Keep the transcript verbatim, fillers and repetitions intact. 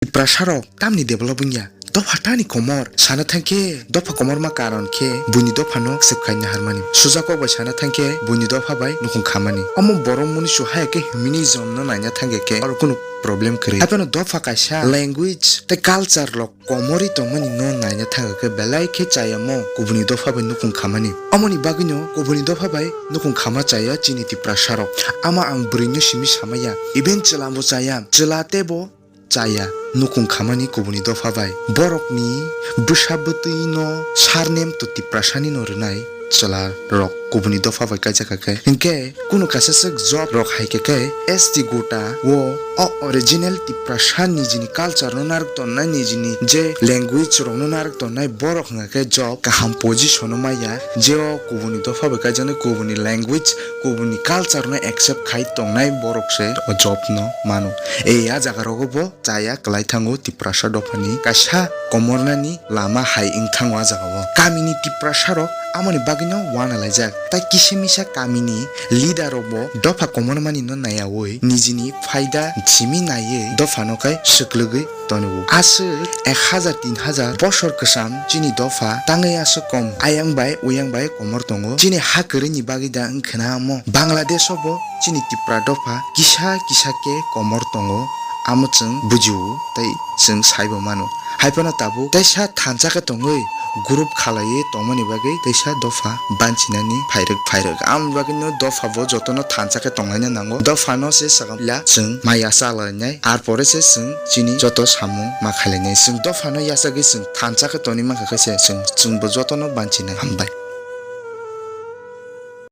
Tiprasa rok tamni develop wngya? Dopha tani komor. Sana thangkhe dopha komorma karon khe buini dophano accept khaina harmani. Sujakok bai sana thangkhe buini dopha bai nukhung khamani. Omo borok muni su haya khe humanism no naina thangkhe khe oro kunu problem kwrwi. Haphano dopha kaisa language tei culture rok komorwi tongmani no naina thangkhe belai khe chayamo kubuni dopha bai nukhung khamani. Omoni bagwino kubuni dopha bai nukhung khama chaya chini Tiprasa rok. Ama ang bwrwino simi samaya. Even chwla bo chaya. Chwla tebo chaya nukhung khamani kubuni dopha bai. Borokni bwsa bwtwi no surname to Tiprasani no rwnai chwla rok kubuni dopha bai kaijak kha khe. Hinkhe kunu kaisa swk job rok hai khe khe S T gota o, o original Tiprasa nijini culture no narwk tonnai, nijini je language rok no narwk tonnai borok hwnkha khe job kaham position o maya, je o kubuni dopha bai kaijaknai kubuni language, kubuni culture no accept khai tongnai borok se o job no mano. Ei a jaga rogo bo chaya kwlai thango Tiprasa dophani kaisa komornani lama hai wng thango a jaga o. Kamini Tiprasa rok amoni bagwino uanalaijak. Tai kisa misa kamini leader rok bo dopha komormani no naiyaui nijini phaida simi naiwi dophano khai swklwgwi tongo. Aswk ek hazar tin hazar bosor kwcham chini dopha tangwi aswk kom ayang bai uyang bai komor tongo. Chini ha kwrwini bagwi da wngkhwna omo Bangladesh o bo chini Tipra dopha kisa kisa khe komor tongo, amo chwng bujio tei chwng saibo mano. Haiphano tabuk teisa thansa khe tongwi group khalaiwi tongmani bagwi teisa dopha banchinani phairwk phairwk. Amoni bagwino dopha bo jotono thansa khe tonglaina nango. Dophano se sakam la chwng maya chalainai, ar pore se chwng chini joto samung ma khailainai. Chwng dophano yachagwi chwng thansa khe tongwi mankha khe se chwng, chwngbo jotono banchinai. Hambai.